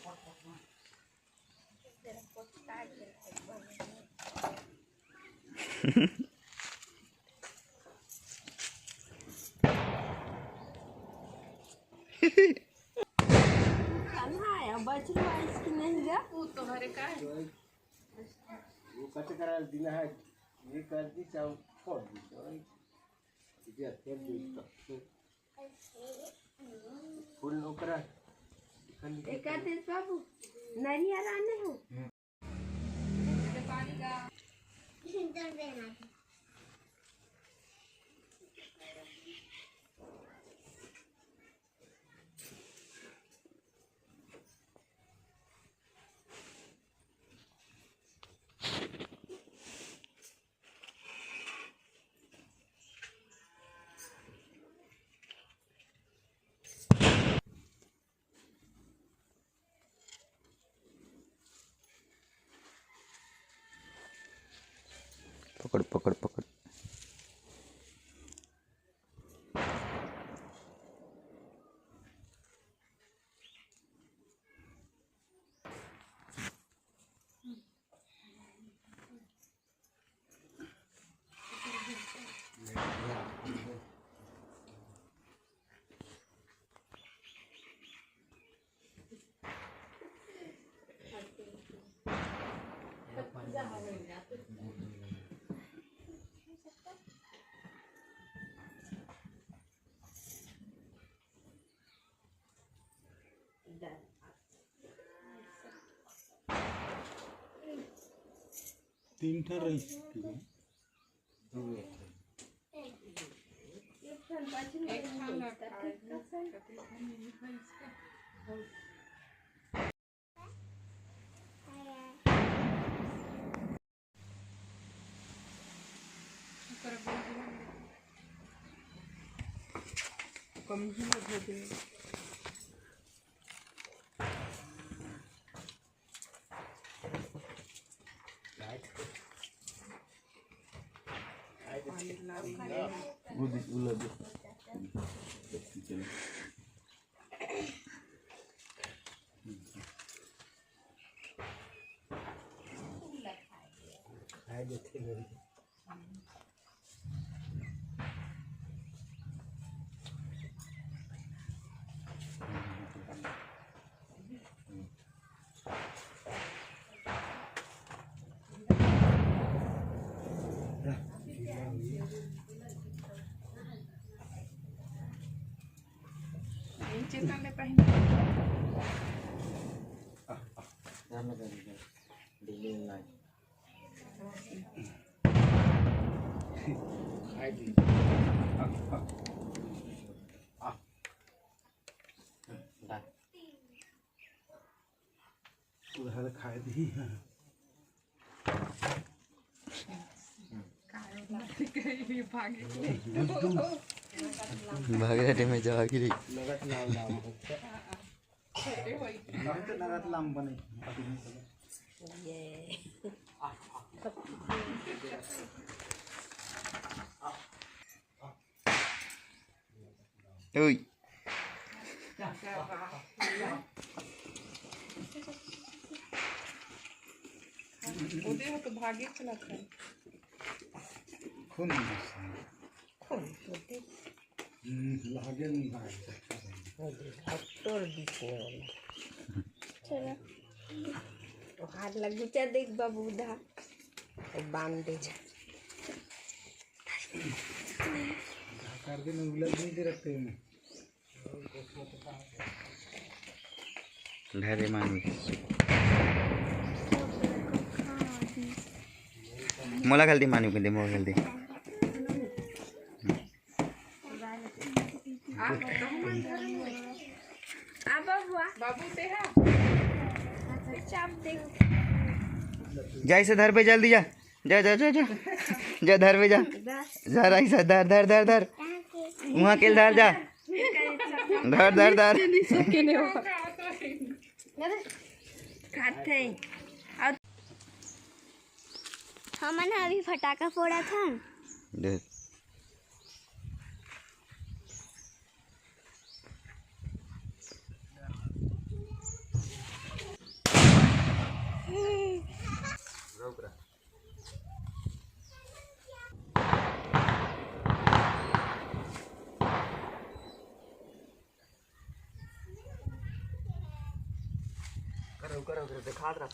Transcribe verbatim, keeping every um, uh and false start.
कन्हा है, बछरू आइस कि नहीं गा? वो तो हरे का है? वो कट करा दिन है, ये कर दी, चाहे छोड़ दी, चाहे इधर कर दी, तो फूल ओकरा, एकाधीश बाबू, नरियर आने हो? पकड़, पकड़, पकड़। तीन ठन रहिस। उधार खाए दी। भागे रे में जाओगी रे। नगद नाम नाम। नगद नाम बने। ये। ओए। ओदे हो तो भागे चला था। खून नहीं बसता। खून तो देख। हम्म, लागे नहीं भाई। ओदे, अब तोर बीच में वाला। चला। तो हाथ लग गुचा देख बाबू दा। तो बांध दे जा। कर दे, मैं उलझ नहीं दे रखते हैं। धरे मानुष। मोला घल दे मानू के दे, मोला घल दे। आ बबुआ। बाबू ते हा। चाप दे। जा इसे धर पे जल्दी जा। जा, जा, जा, जा। जा, धर बे, जा। जा, राई सा, धर, धर, धर, धर। वहाँ के धर, जा। धर, धर, धर। खात है। हमन ह अभी फटाका फोड़त हन। देख। ओकर ओकर देखात रह।